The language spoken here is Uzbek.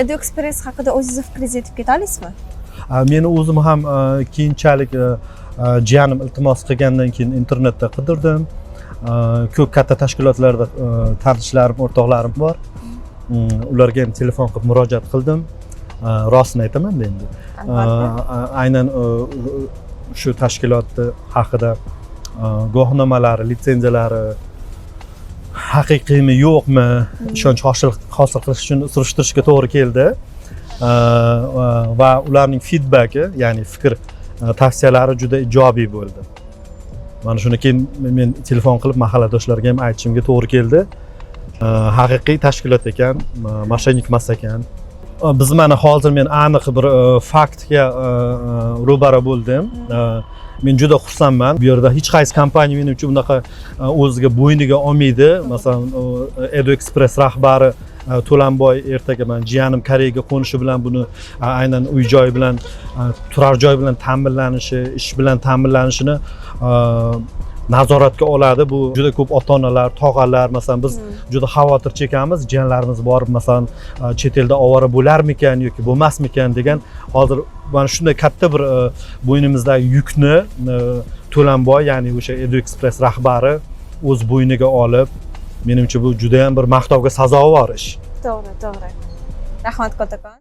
EduExpress haqida o'zingizni fikringizni aytib keta olasizmi? Meni o'zim ham keyinchalik jiyanim iltimos qilgandan keyin internetda qidirdim. Ko'p katta tashkilotlarda tanishlarim, o'rtoqlarim bor. Ularga ham telefon qilib murojaat qildim. Rostini aytamanda endi. Albatta. Aynan shu tashkilotni haqida guvohnomalari, litsenziyalari haqiqiymi, yo'qmi, ishonch hosil qilish uchun surishtirishga to'g'ri keldi. Va ularning feedbacki, ya'ni fikr, tavsiyalari juda ijobiy bo'ldi. Mana shuni keyin men telefon qilib mahalladoshlarga ham aytishimga to'g'ri keldi. Haqiqiy tashkilot ekan, мошенник emas ekan. Biz mana hozir men aniq bir faktga ro'bara bo'ldim. Men juda xursandman. Bu yerda hech qaysi kompaniya, menimcha, bunaqa o'ziga, bo'yniga olmaydi. Masalan, EduExpress rahbari To'lanboy ertaga man jiyanim Koreyaga qo'nishi bilan buni aynan uy joy bilan, turar joy bilan ta'minlanishi, ish bilan ta'minlanishini nazoratga oladi. Bu juda ko'p ota onalar, tog'alar, masalan, biz juda xavotir chekamiz, jiyanlarimiz borib, masalan, chet elda ovora bo'larmikan yoki bo'lmasmikan degan. Hozir mana shunday katta bir bo'ynimizdagi yukni To'lanboy, ya'ni o'sha EduExpress rahbari o'z bo'yniga olib, menimcha, bu judayam bir maqtovga sazovor ish. To'g'ri. Rahmat kattakon.